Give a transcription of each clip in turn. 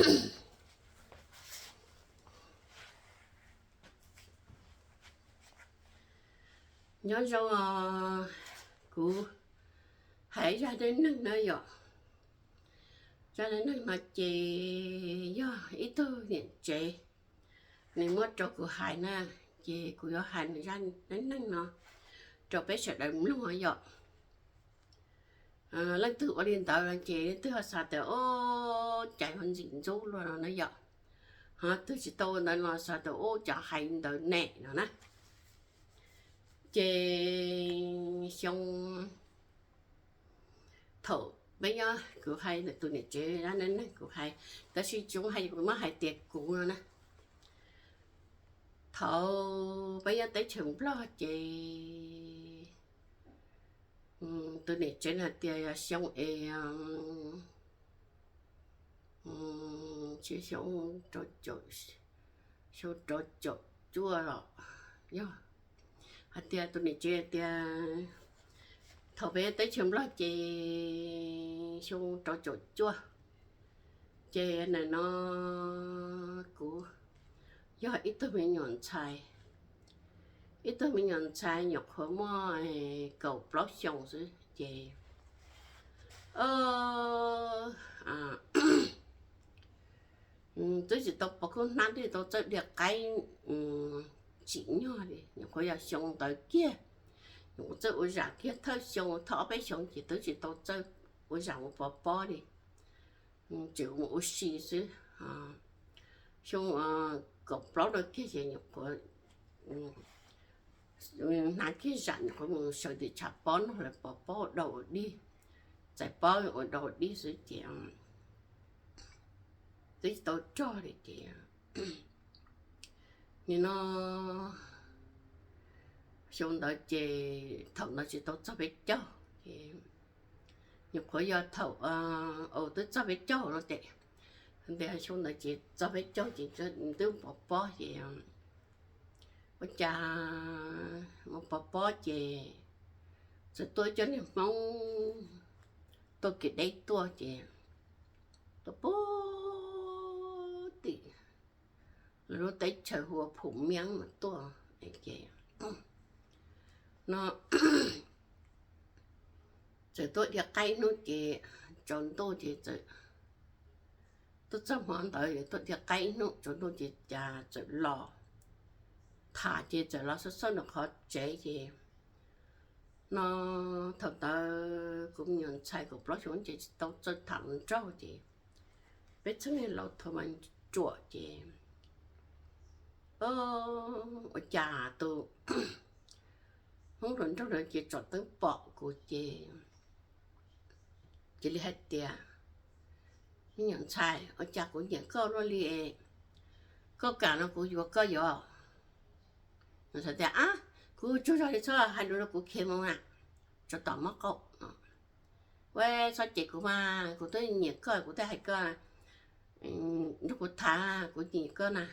Nyob zoo os, kuv hais zaj dab neeg no yom. Zaj dab neeg no ces yog ib tug niam tsev nws muab rau kuv hais na, ces kuv yuav hais nws zaj dab neeg no rau peb sawv daws mloog yom. Leej twg ua li ntawd ces leej twg ho xav tias o, cas ho ntxim ntxub luaj no na yom. Ho twg tsis tau ua ntawd los xav tias o, cas hais ntawd ne no na. Ces xyoo thaum peb nyob, kuv hais ntawm tus niam tsev dab neeg kuv hais, tab sis tsis hais kuv, muab hais tias kuv no na. Thaum peb nyob teb chaws Nplog ces tus niam tsev no tias yog xyoo es xyoo rau caum cuaj los yog hais tias tus niam tsev tias thaum peb teb chaws Nplog ces xyoo rau caum cuaj, ces nim no kuv yog ib tug me nyuam ntxhais, ib tug me nyuam ntxhais nyuam qhuav muaj kaum plaub xyoos xwb ces twb tsis tau pov kub hnab, twb tsis tau txawj diaj qaib tsim nyog li, nyuam qhuav yog xyoo ntawd kiag, nyuam qhuav txawj ua zam kiag thawj xyoo, thawj ob peb xyoos ces twb tsis tau txawj ua zam ua pov pob li, tseem mus ua si xwb. Xyoo kaum plaub no kiag ces nyuam qhuav hnav kiag zam, nyuam qhuav mus sawv tim tshav pob noj lawv pov pob ua dau ua dig, txais pob ua dau ua dig xwb ces twb tsis tau rog li ces nim no xyoo ntawd ces thaum ntawd tsis tau txog peb caug ces nyuam qhuav yog thaum twb txog peb caug no ces, tias xyoo ntawd ces txog peb caug ces twb pov pob ces ua cas mus pov pob ces txawm tuaj cov niag Hmoob tuaj kev deb tuaj ces tuaj puag tim lawv lub teb chaws hu ua Phum Miab mas tuaj no txawm tuaj dhia qaib ib hnub ces tsaus ntuj ces txawm tuaj txog hmo ntawd tuaj dhia qaib ib hnub tsaus ntuj ces cas txawm los tham ces txawm los xab xab nram qhov tsev ces no thaum ntawd kuv me nyuam ntxhais kaum plaub xyoos ces tsis tau txawj tham hluas nraug ces peb txheej niag laus thaum mas ruam ces ua cas tus Hmoob hluas nraug ntawd ces tsom teeb pom kuv ces cia li hais tias, me nyuam ntxhais, ua cas kuv nyiam koj luaj li, koj kam no kuv yuav koj yom. Tias, ab, kuv tsaug zog li, txhob hais lus rau kuv, khiav mus na, tsov tom mob qaum. Ua txhob cem kuv mas, kuv twb nyiam koj, kuv twb hais koj, nrog kuv tham, kuv nyiam koj na.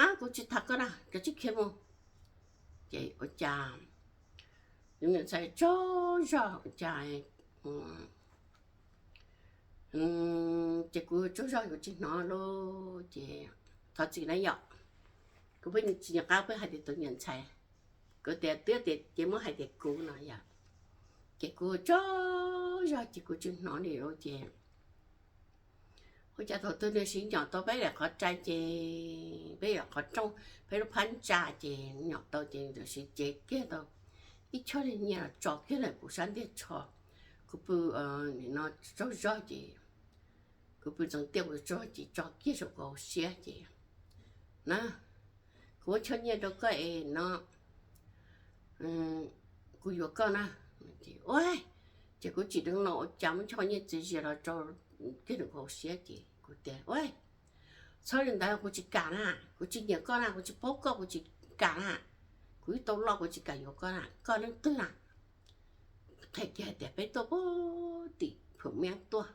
Ab, kuv tsis tham koj na, koj tsis khiav mus. Ces ua cas yus niam ntxhais tsaug zog ua cas, ces kuv tsaug zog kuv tsis hnov lauj. Ces thov txim na yom, kuv pheej tsis nco qab pheej hais tias tus niam ntxhais, kuv tias twb tias ces muab hais tias kuv no yom. Ces kuv tsaug zog ces kuv tsis hnov li lauj. Ces ua cas thaum twg nws siv nyom tau peb daim qhov rai ces peb daim qhov rooj, peb lub phab ntsa ces nyom tau ces tam siv cev kiag tau ib choj niag nyiaj los tso kiag ntawm kuv sab ntiag tsho. Kuv pw no tsaug zog ces kuv pw ntxeev tiaj kuv tsaug zog ces tso kiag saum kuv hauv siab ces na, kuv muab choj nyiaj rau koj es no kuv yuav koj na. Ua ces kuv tsim dheev los ua cas muab choj nyiaj txiv zias los tso kiag ntawm kuv hauv siab ces kuv tias, ua, txhob li ntawd, kuv tsis kam na, kuv tsis nyiam koj na, kuv tsis paub koj, kuv tsis kam na, kuv ib tau loj kuv tsis kam yuav koj na, koj leej twg na? Qhia kiag hais tias peb tuaj puag tim Phum Miab tuaj.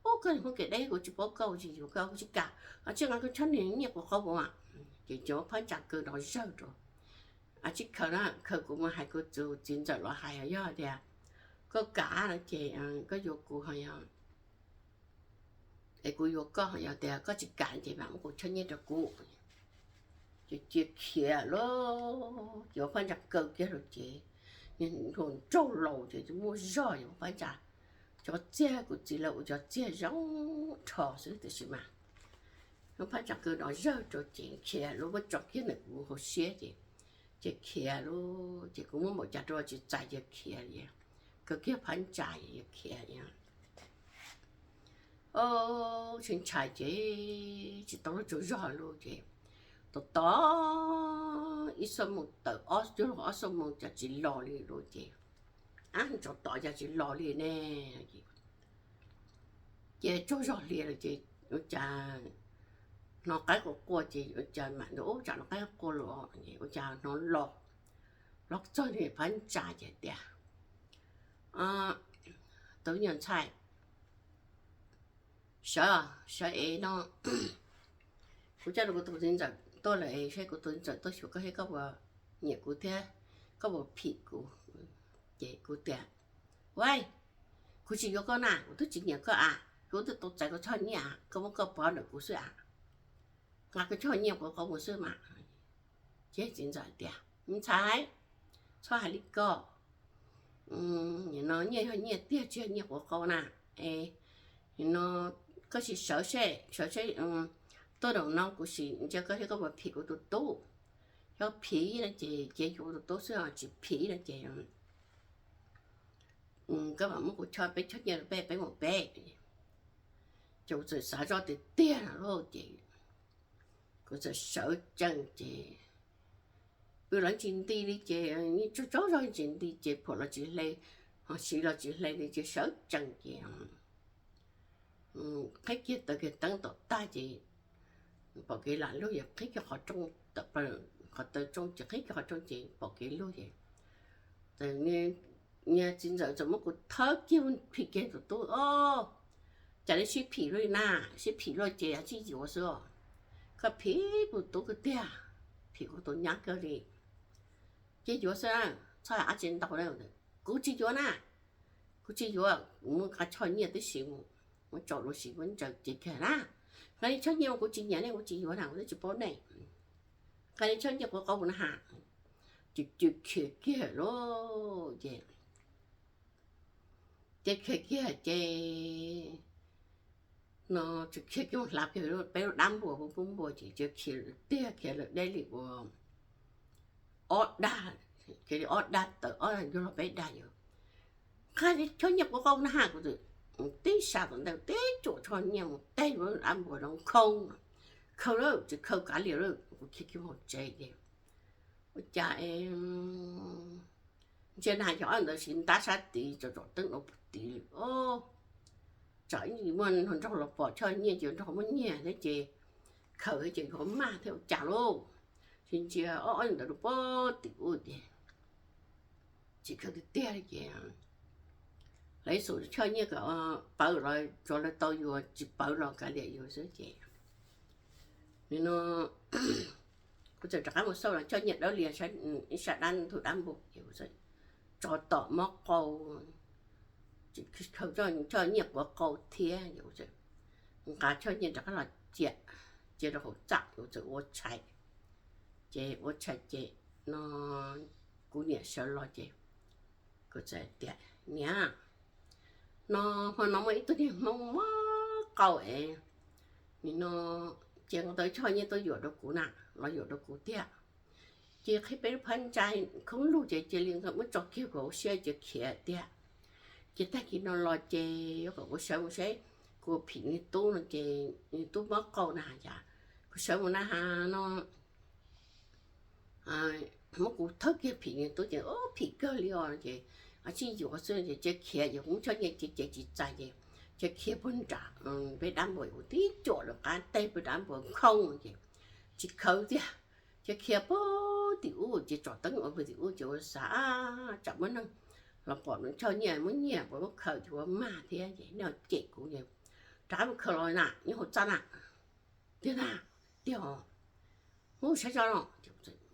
Ub, koj niag Hmoob kev deb, kuv tsis paub koj, kuv tsis yuav koj, kuv tsis kam, tsis nqa koj choj niag nyiaj kuv qhov uas. Ces cov phab ntsa kaw nrov zawg rau. Tsis khaws na, khaws kuv mas hais kuv txiv ntxawm los hais, yog tias koj kam no ces koj yuav kuv ho yog Kuv yuav koj, yog tias koj tsis kam ces mam muab kuv choj nyiaj rau kuv. Ces cia khiav lawm, ces ua phab ntsa kaw kiag lawm ces, nws nraug laus ces muaj zog, ces ua phab ntsa, cov txiag kuv txiv lawv ua cov txiag zoo rho xwb tiam sis mas ua phab ntsa kaw no zawg rau ces khiav lawm, muab tso kiag ntawm kuv hauv siab ces, ces khiav lawm ces kuv muab npaum cas rau tsis txais ces khiav li, kaw kiag phab ntsa ces khiav li. Ub, tsis ntshai ces tsis tau luag tsaug zog lawm ces, tom tom ib xuab moos tawm ob, ob xuab moos cas tsis los li lawm ces, ab, tsov tom cas tsis los li ne. Ces tsaug zog hlo lawm ces ua cas hnov qaib quaj quaj ces ua cas mam ntawd ub tsam hnov qaib quaj los ua cas hnov los, los txog li phab ntsa ces tias, tus me nyuam ntxhais, sawv, sawv es no, kuv coj kuv tus txiv ntxawm tuaj lawm es seb kuv tus txiv ntxawm tuaj xyuas koj thiab koj puas nyiam kuv thiab koj puas phim kuv. Ces kuv tias, ua, kuv tsis yuav koj na, kuv twb tsis nyiam koj a, kuv twb tau txais koj choj nyiaj, koj muab koj pov ntawm kuv xwb a, nqa koj choj nyiaj quav qau mus xwb mas. Ces txiv ntxawm tias, me ntxhais, txhob hais li ko, no nyiaj yog nyiaj tiag tsis yog nyiaj quav qau na. Es no koj sim sawv seb, sawv seb, tuaj nraum no kuv sim ntsia koj thiab koj puas phim kuv tus tub. Yog phim no ces cia yuav tus tub xwb, tsis phim no ces koj mam muab kuv choj, peb choj nyiaj rau peb, peb mus peb. Ces kuv txawm xav zoj tiag tiag no lauj ces kuv txawm sawv tsees ces, pw los tsis nti li ces, tsaug tsaug zog tsis nti ces, phuam los tsis hle, ho siv los tsis hle li ces sawv tsees ces qhib kiag taws kiag teeb tom tag ces pom kev lam lug ces qhib kiag qhov rooj, qhov taw rooj ces qhib kiag qhov rooj ces pom kev lug ces, niag txiv ntxawm txawm muab kuv thawb kiag phim kiag tus tub os. Cas li sib phim luaj li na, sib phim luaj ces tsis yuav xwb os. Koj phim kuv tub kawg tiag, phim kuv tus nyab kawg li. Ces yuav xwb, txhob hais dab tsi ntau. Kuv tsis yuav na, kuv tsis yuav, kuv muab nqa choj nyiaj tib si mus, muab tso dua si muab ntsaws ces kiag na. Nqa li choj nyiaj mas kuv tsis nyiam nej, kuv tsis yuav na, kuv twb tsis paub nej. Nqa li choj nyiaj quav qau na has. Ces khiav kiag lauj ces, ces khiav kiag ces, no tsis khiav kiag mus hlav kiag peb lub dab npua, pub npua ces cia khiav tiag khiav lawm deb li ua ob dag, khiav li ob dag tawm ob dag yuav luag peb dag yuav. Nqa li choj nyiaj quav qau na has, kuv tib sab tom ntej tib cuam choj nyiaj mus teb lub dab npua no khoo, khoo lawm tsis khoo kav liam lawm, kuv khiav kiag mus tsev ces ua cas ntsia na yog ob ntawd sib ntab sab tid tsom tsom teeb ua puag tid li os. Tsam ib muaj nraug los pom choj nyiaj ces nraug muaj nyiaj thiab ces khaws ces yuav maj thiab ua cas lauj. Tsis ntsia ob ob ntawd rau puag tim ub ces tsis khaws tiag tiag li ces lawv xum choj nyiaj kom pawv los tsuav lawv tau yuav, tsis pawv los kav liam yuav xwb ces no kuv txawm rov qab mus xauj los choj nyiaj dawb lias ib sab dab ntug dab npua ces tso tom mob qau, khaws choj nyiaj quav qau thiab, nqa choj nyiaj rov qab los cia, cia rau hauv txaj, kuv txawm ua tshais. Ces ua tshais ces no kuv niam sawv los ces kuv txawm tias, niam, no hmo no muaj ib tug niag hmoob mob qau es, nim no ces nqa tau choj nyiaj tuaj yuam rau kuv na, los yuam rau kuv tiag. Ces qhib peb lub phab ntsa khoob lug ces cia li muab tso kiag kuv hauv siab ces khiav tiag. Ces tag kis no los ces yuav kom kuv sawv mus saib, kuv phim niag tub no ces niag tub mob qau na has cas, kuv sawv mus na has no muab kuv thawb kiag phim niag tub ces, o, phim kawg li os ces, a, tsis yuav xwb ces cia khiav ces kuv muab choj nyiaj ces ces tsis txais ces cia khiav puag nram peb dab npua, kuv tib cuam lawv qab teb peb dab npua khoob ces tsis khaws tiag. Ces khiav puag tim ub ces tsom teeb ua puag tim ub ces ua xav tsam muaj neeg los pom choj nyiaj muab nyiag puas muab khaws ces ua mag thiab ces nej cem kuv ces rov qab mus khaws los na nyob hauv txaj na. Tiag na, tiag os. Ub, saib tso no,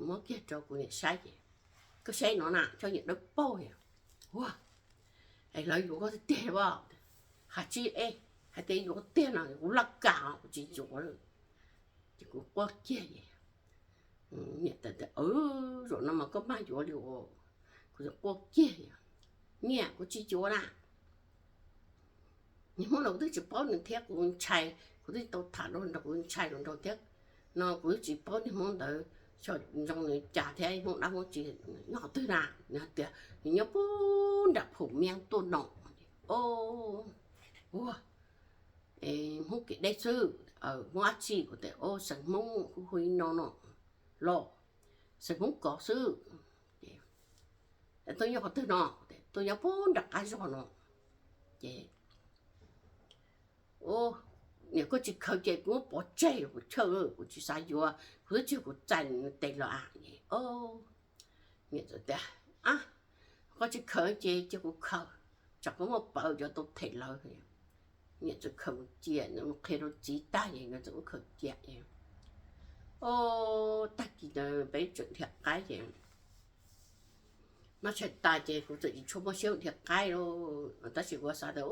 muab kiag rau kuv niam saib ces, koj saib no na, choj nyiaj dawb paug. Ua, es lawv yuav koj tiag tiag os. Has tsis, e, hais tias yuav tiag no kuv laj kam kuv tsis yuav. Ces kuv quaj kiag es niam tias, Zaum no mas koj mag yuav li, kuv quaj kiag, Niam, kuv tsis yuav na. Niag Hmoob no kuv twb tsis paub nws thiab kuv ntshai, kuv twb tau tham nrog kuv ntshai los nraug thiab no kuv twb tsis paub niag Hmoob ntawd xyov zoo nws cas thiab Hmoob dab Hmoob tsi, nyob qhov twg na. Nws hais tias nws nyob puag nram Phum Miab tuaj no. Ua, Hmoob kev deb xwb, Hmoob dab tsi? Kuv tias, Xeem Hmoob hu hu li no no los, xeem Hmoob Kos xwb. Tuaj nyob qhov twg no? Tuaj nyob puag nram qab zog no. Ces, Niam, koj tsis khaws ces kuv muab pov tseg kuv chawj, kuv tsis xav yuav, kuv twb tsis, kuv txais nws tes los a. Niam txawm tias, Koj tsis khaws ces cia kuv khaws, tsam koj muaj pawv cov tau them lawv. Niam txawm khaws mus cia, mus qhia rau txiv tag ces nkawd txawm ua khaws cia. Tag kis ntawd peb tseem dhia qaib ces noj tshais tas ces kuv txawm tsis tshua muaj siab mus dhia qaib lawm, tab sis kuv xav tias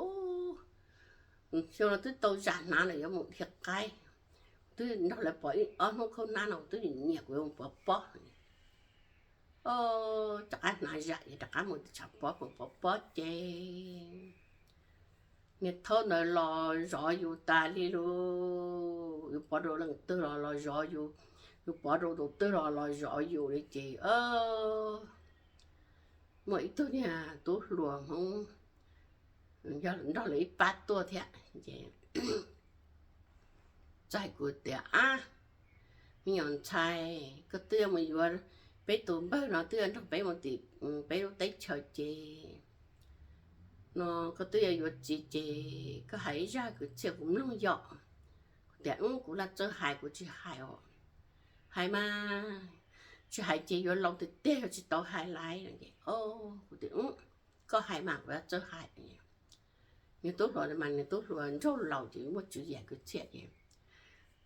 xyoo no twb tau zam hnav lawm yuav mus dhia qaib, twb nrog lawv pom ib ob hnub khaub hnab no twb nyiam kuv yuav mus pov pob. Rov qab hnav zam es rov qab mus tshav pob, mus pov pob ces niag thaub ntawd los zov yus tas li lauj. Yus pov rau leej twg los los zov yus, yus pov rau tus twg los los zov yus li ces muaj ib tug niag tub hluas Hmoob nrog lawv ib pab tuaj thiab ces txawm hais kuv tias, Ab, me nyuam ntxhais, koj twb yuav mus yuav, peb tus npawg no twb yuav nrog peb mus tim peb lub teb chaws ces no koj twb yuav yuav txiv ces koj hais ib zaj kwv txhiaj kuv mloog yom. Kuv tias, Kuv laj txawj hais, kuv tsis hais os. Hais mas, tsis hais ces yuav laus tiag tiag yuav tsis tau hais lawm. Kuv tias, Koj hais mas kuv laj txawj hais. Nws tub hluas mas nws tub hluas nraug laus ces muaj tswv yim kwv txhiaj ces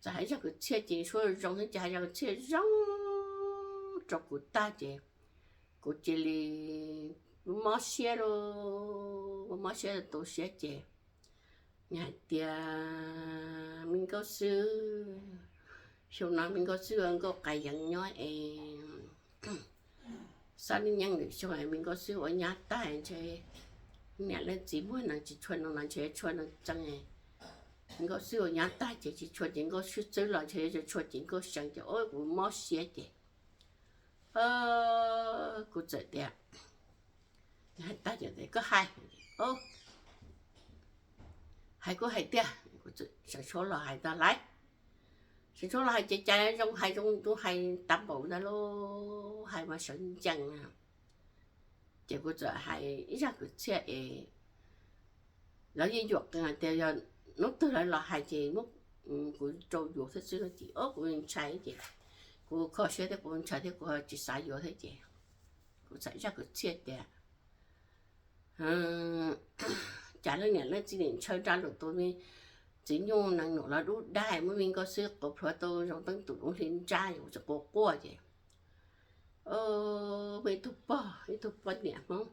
txawm hais zaj kwv txhiaj ces suab zoo thiab ces hais zaj kwv txhiaj zoo rau kuv tag ces kuv cia li mob siab lauj, mob siab tu siab ces nws hais tias, Me Nkauj Xwb, xyoo no Me Nkauj Xwb ua nkauj qas yeev nyob es xab nij nyeej lwm xyoo Me Nkauj Xwb ua nyab tag ntshe niam leej txiv muaj neeg tsis tshua nug los ntshe tshua neeg txeeb. Me Nkauj Xwb ua nyab tag ces tsis tshua ces Nkauj Xwb txwb los ntshe tsis tshua ces Nkauj Seev ces ua kuv mob siab ces kuv txawm tias, Hais tag ces koj hais, hais kuj hais tiag. Kuv txawm sawv suab los hais tag lawm. Sawv suab los hais ces cas zoo hais zoo, kuv hais tag npaum ntawd lauj, hais mas sawv ncees na. Ces kuv txawm hais ib zaj kwv txhiaj es lawv yeej yuam qees hais tias yog hnub twg lawv los hais ces muab kuv rau yuav thiab xwb no ces kuv ntshai ces kuv kho siab thiab kuv ntshai thiab kuv tsis xav yuav thiab ces kuv txawm zaj kwv txhiaj tias, Cas leej niam leej txiv nim ntshaw nra lus tus me txiv nyuj nees num los dub dab, muab Me Nkauj Xwb quav plhuav tau zoo teeb tus dub hli nrab, kuv txawm quaj quaj ces muaj ib tug pog, ib tug poj niam Hmoob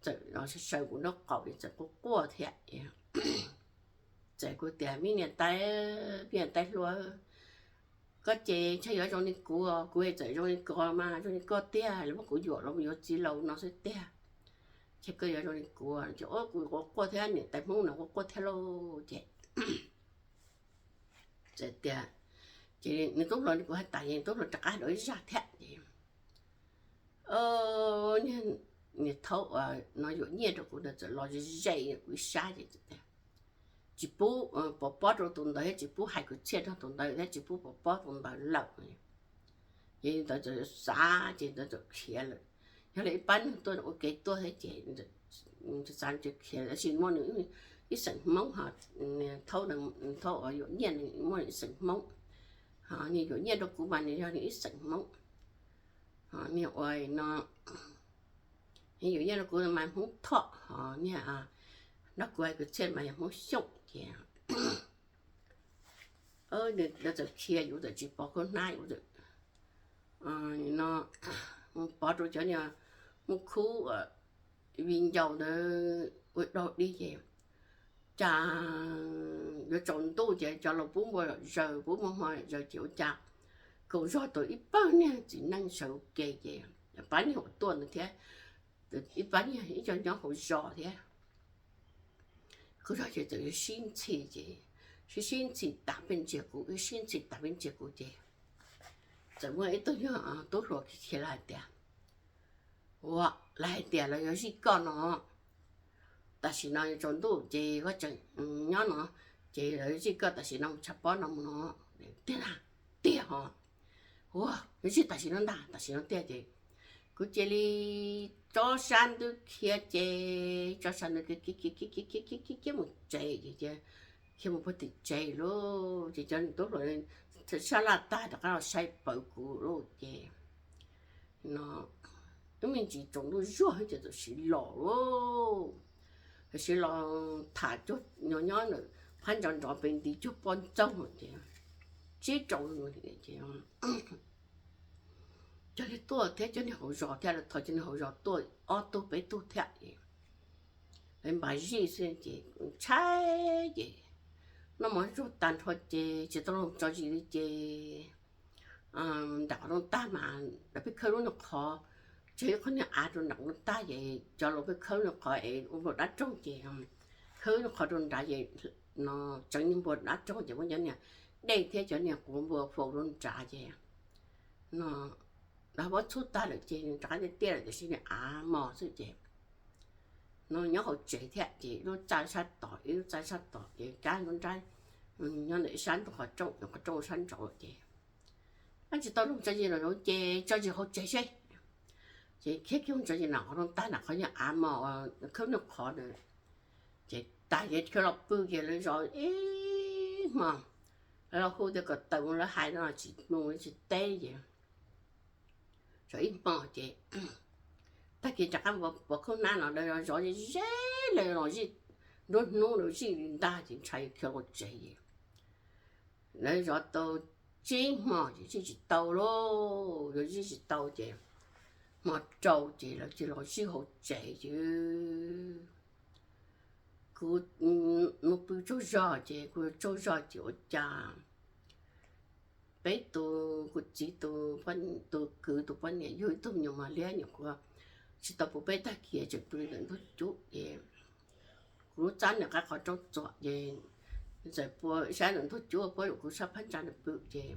txawm los sawv kuv nraub qaum es txawm quaj quaj thiab. Txawm kuv tias, Me niam tais, me niam tais hluas, koj ces ntshe yuav zoo li kuv, kuv txawm zoo li koj mas, zoo li koj tiag, lawv muab kuv yuam los yuav txiv laus no xwb tiag. Ces koj yuav zoo li kuv ces kuv quaj quaj thiab, niam tais Hmoob no quaj quaj thiab lauj ces txawm tias, ces nws tub hluas, kuv hais tas ces nws tub hluas rov qab hais ib zaj thiab ces, niag thaub uas no yuav nyiaj rau kuv ntawd txawm los ze kuv ib sab ces tsis pub pov pob rau tus ntawd thiab tsis pub hais kwv txhiaj rau tus ntawd thiab tsis pub pov pob tus ntawd lawm. Ces ntawd txawm xav ces ntawd txawm khiav lawm. Yog li ib pab neeg tuaj ua ke tuaj thiab ces txav txav khiav, tab sis muaj nws ib xeem Hmoob ho, thaub, thaub uas yuav nyiaj muaj nws ib xeem Hmoob, ho nws yuav nyiaj rau kuv mas nws yog nws ib xeem Hmoob. Ho niag ua no, nws yuav nyiaj rau kuv mas Hmoob Thoj, ho niag nrog kuv hais kwv txhiaj mas yog Hmoob Xyooj ces ntawd txawm khiav, yus txawm tsis pov khaub hnab, yus txawm no mus pov rau cov niag muaj khub viv ncaus ntawd ua dog dig ces cas yuav tsaus ntuj ces cov laus pub npua zaws, pub npua hmo zaws ces ua cas kaum zog tau ib pawg niag txiv neej sawv ua ke ces pab niag uas tuaj ntawd thiab, ib pab niag ib co nyob hauv zos thiab. Kaum zog ces txawm sib ntxhi ces, sib sib ntxhi tas peb ntsia kuv, sib ntxhi tas peb ntsia kuv ces txawm muaj ib tug nyuag tub hluas khiav khiav los hais tias, ua, lawv hais tias lawv yuav zij koj no, tam sim no yuav tsaus ntuj ces koj tseem nyob no, ces lawv yuav zij koj tam sim no mus tshav pob no mus no. Tiag, tiag ho. Ua, yuav zij tam sim no ntag, tam sim no tiag ces kuv cia li tso sab ntawd khiav ces tso sab ntawd khiav khiav khiav khiav khiav khiav khiav khiav mus tsev ces, khiav mus puag tim tsev lauj ces cov niag tub hluas sab laj tag rov qab los saib pawv kuv lauj ces no, wb me ntsis tsaus ntuj zuag ces txawm siv los lauj, siv los tham cuag nyob nyob ntawm phab ntsa nrov pem ntiv cuag poj ntxoog ces tsib rau ces cov niag tuaj thiab cov niag hauv zos thiab lawv thov cov niag hauv zos tuaj ob tug peb tug thiab es lawv npaj zij xwb ces tshaib ces noj mov zuag tag nrho ces tsis tau los tso zis li ces nram qhov rooj tag mas lawv pheej khawb lub niag qhov, tseg ib qho niag av rau nram qhov rooj tag ces cov laus pheej khawb niag qhov es ua npua dab roog ces khawb niag qhov rau nrad ces no tseev niag npua dab roog ces muab cov niag dej thiab cov niag quav npua faus rau nrad ces no lawv muab txhub tag lawm ces rov qab tiaj tiaj lawm tiam sis niag av mos xwb ces no nyob hauv tsev thiab ces ib lub txaj sab tod ib lub txaj sab tod ces kab nrab nyob ntawm ib sab ntug qhov rooj, qhov rooj sab nraud ces tsis tau los tso zis los ces tso zis hauv tsev seb. Ces khiav kiag mus tso zis nram qhov rooj tag nram qhov niag av mos khawb niag qhov ntawd ces tas ces khiav los pw ces lawv zov ib hmo, lawv los hu tias kom tawm mus lawv hais no tsis mus tsis teb ces zov ib hmo ces tag kis rov qab pov khaub hnab no lawv zov ze ze, lawv los zij nruab hnub lawv zij li ntag ces ntshai khiav los tsev es lawv zov tau tsib hmo ces zij tsis tau lauj, yuav zij tsis tau ces hmo rau ces lawv cia li los zij hauv tsev ces kuv mus pw tsaug zog ces kuv tsaug zog ces ua cas peb tus, kuv txiv tus, tus kwv tus poj niam yug ib tug me nyuam mos liab nyuam qhuav tsis tau puv peb tag kis tseem pw ntawm ntug cub ces kuv lub txaj nws qab qhov rooj txuam ces txawm pua ib sab ntawm ntug cub puab kuv sab phab ntsa nws pw ces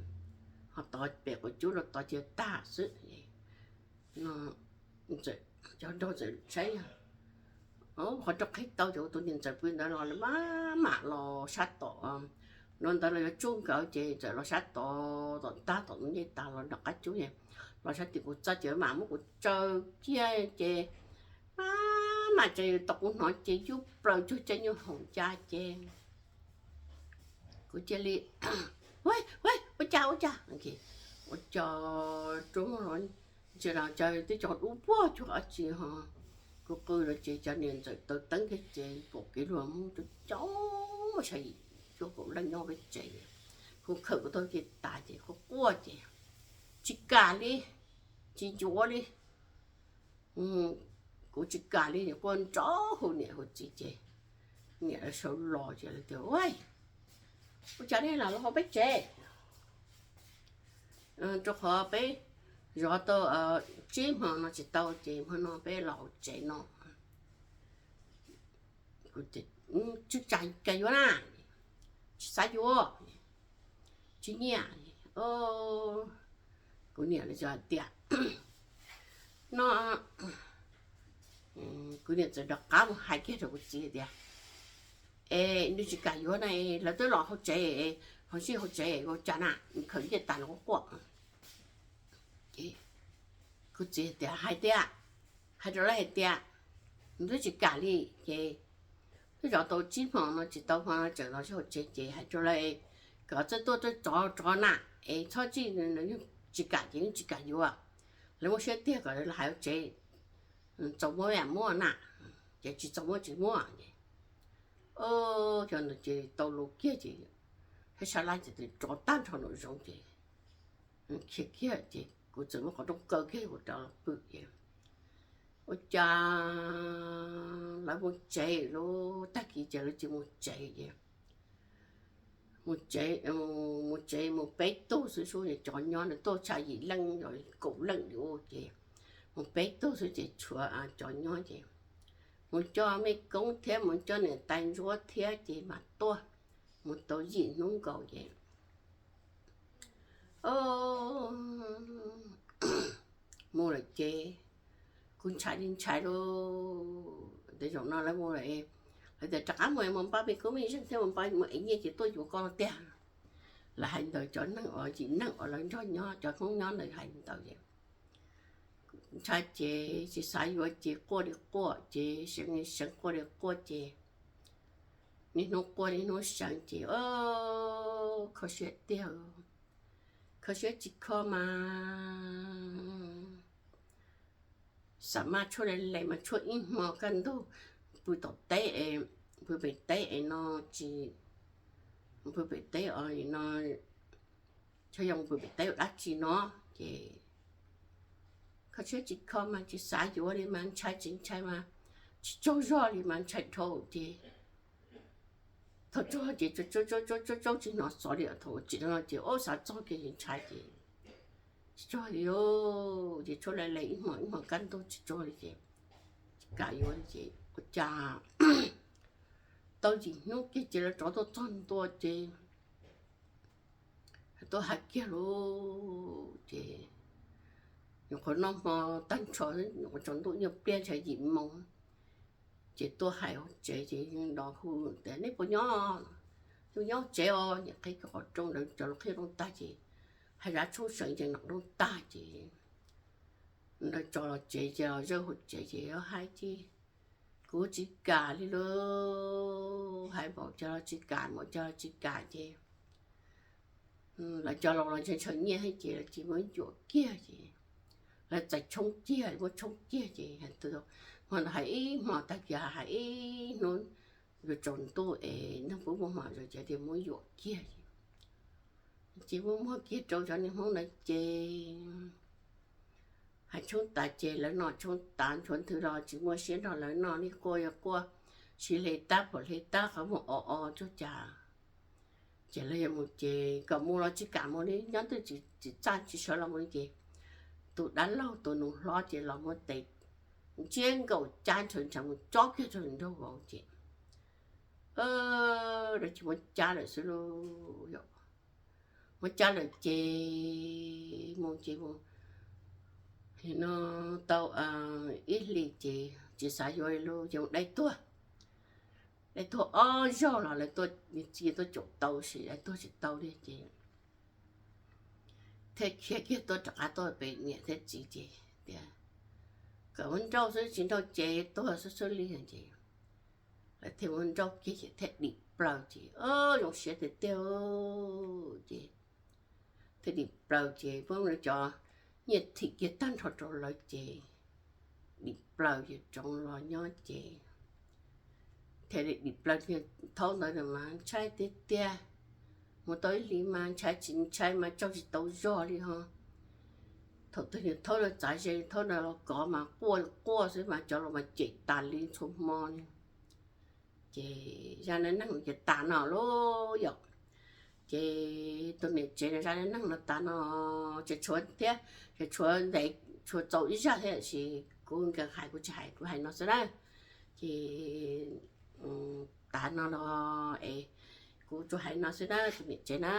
ho tod pem quav cub rau tod cia tag xwb. Cov nraug txawm saib yog qhov rooj qhib tau ces kuv tus niam ntxawm pw ntawd los lawv mam mam los sab tom, no ntawd los yuav tsuj nkawd ces txawm los sab tod tom tag tom ntej tas los nram qab cub es los sab tim kuv txaj ces mam muab kuv tsaws kiag ces mam mam tsaws tau kuv hnov ces yub plaws cuag caij nyuj hoom ncaj ces kuv cia li, ua cas ua cas, ua cas roob los ntsia los cas twb cov dub puag cuag dab tsi ho. Kuv qw los ces cov niam ntxawm taws teeb kiag ces pom kev luag mus coob coob mas sai cuag kaum leej nyob peb tsev. Kuv khawm kuv taug kev tas ces quaj quaj ces tsis kam li, tsis yuav li. Kuv tsis kam li, quaj nrov hu niam hu txiv ces niam lawv sawv los ces lawv tias, ua cas nej los hauv peb tsev? Rau qhov peb zov tau tsib hmo no tsis tau ces hmo no peb los hauv tsev no. Tsis kam yuav na, tsis xav yuav, tsis nyiam. Kuv niam lawv hais tias, no kuv niam txawm rov qab mus hais kiag rau kuv txiv tias, es nws tsis kam yuav na, lawv twb los hauv tsev, ho zij hauv tsev ua cas na, khawm nyiaj tas los quaj quaj. Kuv txiv tias, hais tias, hais rau lawv hais tias nws twb tsis kam li ces twb zov tau tsib hmo no tsis tau, hmo no tseem los zij hauv tsev ces hais rau lawv kom txawj tuaj txawj rov na, es txhob zij, tsis kam ces yeej tsis kam yuav. Lawv muaj siab tiag kom lawv los hais hauv tsev, txaus muab muab na, ces tsis txaus muab tsis muab. Ces tau lus kiag ces sab laj ces rov tag nrho nraum zoov ces khiav kiag ces kuv txawm muab qhov rooj kaw kiag kuv rov los pw ces Ua cas lawv mus tsev lub tag kis ces lawv tsis mus tsev ces mus tsev, mus tsev mus peb tug xwb, sub cov nyob nws tuaj tshaj yim leej kaum leej li ua ces mus peb tug xwb ces tshuav cov nyob ces mus coj mej koob thiab mus coj niam tais ntsuab thiab ces mam tuaj, mus tau yim hnub nkaus ces mus lawm ces kuv ntshai li ntshai lauj. Tej zaum no lawv mus lawm, lawv tias rov qab mus mus npaj mej koob mej zeej thiab mus npaj mus ev nyiaj ces tuaj yuav koj tiag. Lawv hais ntawd cov neeg uas yim neeg uas lawv nrog nyob cov Hmoob nyob ntawd hais ntawd. Ntshai ces tsis xav yuav ces quaj li quaj ces seev seev quaj li quaj ces niaj hnub quaj niaj hnub seev ces kho siab tiag, kho siab tsis kho mas xav mas tshuaj le le mas tshuaj ib hmo kaj ntug pw tom teb, pw pem teb es no tsis, pw pem teb os no, xyov yog pw pem teb ua dab tsi no ces kho siab tsis kho mas tsis xav yuav li mas ntshai tsis ntshai mas tsis tsaug zog li mas ntshai dhau ces thaum tsaug ces tsaug tsaug tsis hnov xov li, thaum tsis no ces ub xav txog kiag ces ntshai ces tsis tsaug li, ces tshuaj le le ib hmo ib hmo kaj ntug tsis tsaug li ces tsis kam yuav li ces ua cas tau yim hnub kiag ces lawv rov tuaj txog ntua ces tuaj hais kiag lauj ces nyuam qhuav noj hmo tag nrho, nyuam qhuav tsaus ntuj nyuag pliag ntshai yim moo ces tuaj hais hauv tsev ces yeej los hu tias nej puas nyob, nyob tsev os, niam qhib kiag qhov rooj, lawv cov lus qhib rooj tag ces hais zaj tshoob seev ces nom rooj tag ces lawv tso los tsev ces los zawj hauv tsev ces hais ces kuv tsis kam li lauj, hais npaum cas los tsis kam, npaum cas los tsis kam ces lawv cov laus los ntshaw ntshaw nyiaj thiab ces lawv tsis muab yuam kiag ces lawv txais tshoob kiag, muab tshoob kiag ces hais ib hmo tag kis hais ib hnub yuav tsaus ntuj es neeg pub muaj hmo zog ces tias muab yuam kiag ces, ces muab muag kiag rau cov niag Hmoob ntawd ces hais tshoob tas ces lawv noj tshoob tas ntshuav nthwv los tsis muaj siab nrog lawv noj li, quaj yuav quaj, siv hle tab pom hle tab qhov muag o o tsuag cas ces lawv yuav mus ces kom mus los tsis kam mus li, nyob twj tsis txaj tsis sawv los mus li ces tus dab laug tus nus hlob ces los muab tes ntsiab nkaus cab ntshaw ntshaw mus cob kiag rau nraug vauv ces lawv tsis muab cab lawm xwb lauj. Muab cab lawm ces mus ces mus no tau ib hlis ces tsis xav yuav li lauj, ces mus dai tuag. Dai tuag ob zaug los lawv tuaj, txiv tuaj caum tau sis dai tuag tsis tau li ces thiaj khiav kiag tuaj rov qab tuaj pem niam thiab txiv ces tias kom muab nrauj xwb tsis nrauj ces tuag xwb xwb li ces lawv thiaj muab nrauj kiag ces thiaj dim plaws ces zoo siab tiag tiag ces thiaj dim plaws ces muab lawv cov nyiaj thim kiag tag nrho rau lawv ces dim plaws ces tsoov los nyob ces thiaj li dim plaws. Thaum ntawd mas ntshai tiag tiag, mus tau ib hlis mas ntshai tsis ntshai mas tsaug tsis tau zog li ho. Thaum twg niag thaub no txav ze thaub no los kov mas quaj quaj xwb mas cov laus mas cem tas li txhua hmo li. Ces zaj dab neeg ces tas no lauj yom. Ces tus niam tsev no zaj dab neeg no tas no, ces tshuav thiab, ces tshuav ntev, tshuav txaus ib zaj thiab sis kuv nkees hais kuv tsis hais, kuv hais no xwb na. Ces tas no los es kuv tsuas hais no xwb na tus niam tsev na.